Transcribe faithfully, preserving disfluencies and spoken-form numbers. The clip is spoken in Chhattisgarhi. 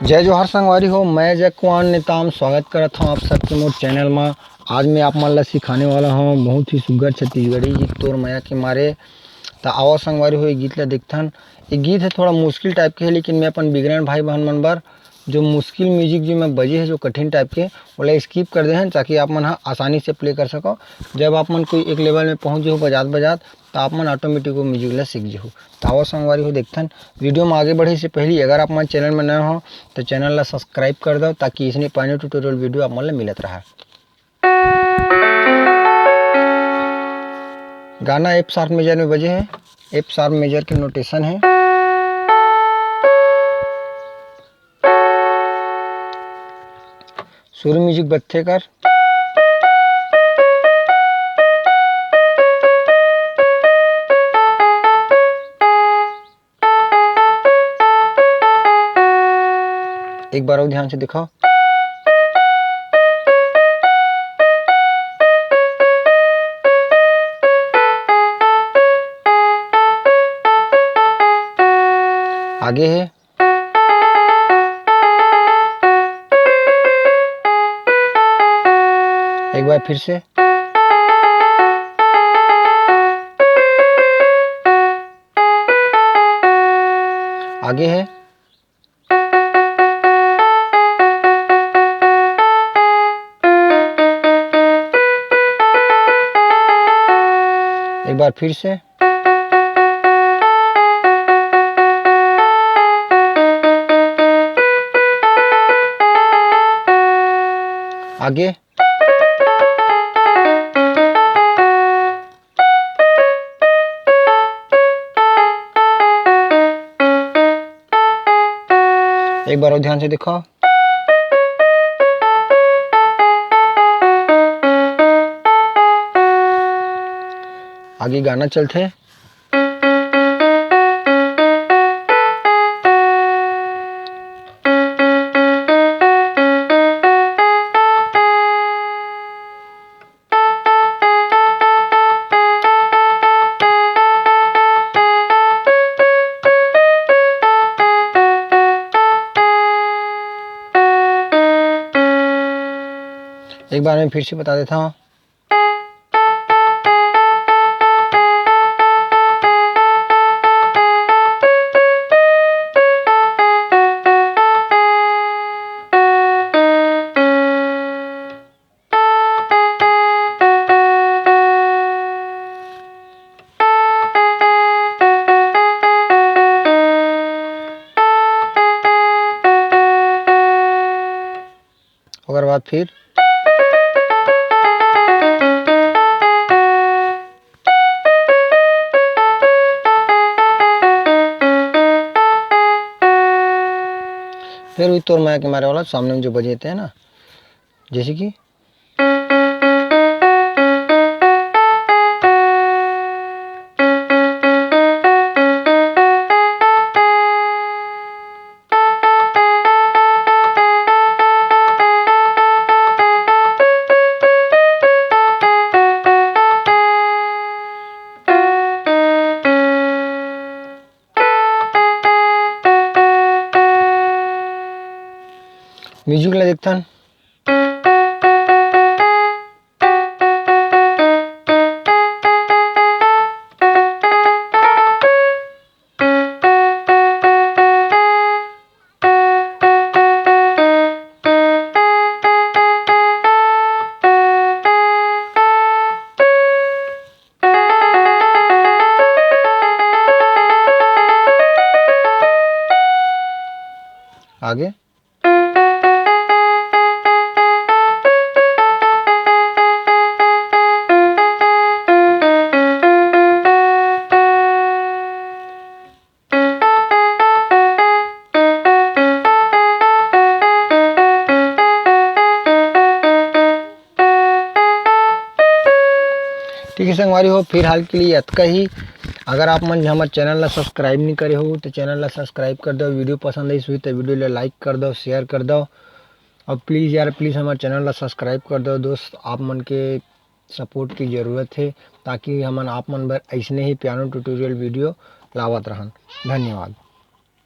जय जोहार संगवारी हो, मैं जय कुमार नेताम, स्वागत करत हूँ आप सबके मोर चैनल मा। आज मैं आप मन ला सिखाने वाला हूँ बहुत ही सुग्घर छत्तीसगढ़ी गीत तोर मया के मारे। त आवा संगवारी हो, ये गीत ला देखथन। ये गीत है थोड़ा मुश्किल टाइप के है, लेकिन मैं अपन बिगनर भाई बहन मन बर जो मुश्किल म्यूजिक जो मैं बजे है, जो कठिन टाइप के, ओला स्किप कर दे हन, ताकि आप मन ह आसानी से प्ले कर सको। जब आप मन कोई एक लेवल में पहुँच जाओ बजात बजात, त आप मन ऑटोमेटिक वो म्यूजिक ला सीख जाओ। त आवा संगवारी हो, देखथन। वीडियो में आगे बढ़े से पहले अगर आप मन चैनल में नए हो, तो चैनल ला सब्सक्राइब कर दो, ताकि इसने पानी ट्यूटोरियल वीडियो आप मन ला मिलत रहा। गाना एफ शार्प मेजर में बजे है। एफ शार्प मेजर के नोटेशन है। शुरू म्यूजिक बजथे कर। एक बार और ध्यान से दिखाओ। आगे है। एक बार फिर से। आगे है। एक बार फिर से। आगे। एक बार और ध्यान से देखो। आगे गाना चलथे। एक बार मैं फिर से बता देता हूँ। ओकर बाद फिर फिर वही तोर माया के मारे वाला सामने में जो बजे थे ना, जैसे कि म्यूजिक ला देखथन। आगे। ठीक है संगवारी हो, फिलहाल के लिए अतका ही। अगर आप मन हमर चैनल ला सब्सक्राइब नहीं करे हो तो चैनल ला सब्सक्राइब कर दो, वीडियो पसंद आइस हुई तो वीडियो ला लाइक कर दो, शेयर कर दो, और प्लीज़ यार प्लीज़ हमर चैनल ला सब्सक्राइब कर दो दोस्त, आप मन के सपोर्ट की ज़रूरत है, ताकि हमन आप मन बर ऐसने ही पियानो ट्यूटोरियल वीडियो लावत रहन। धन्यवाद।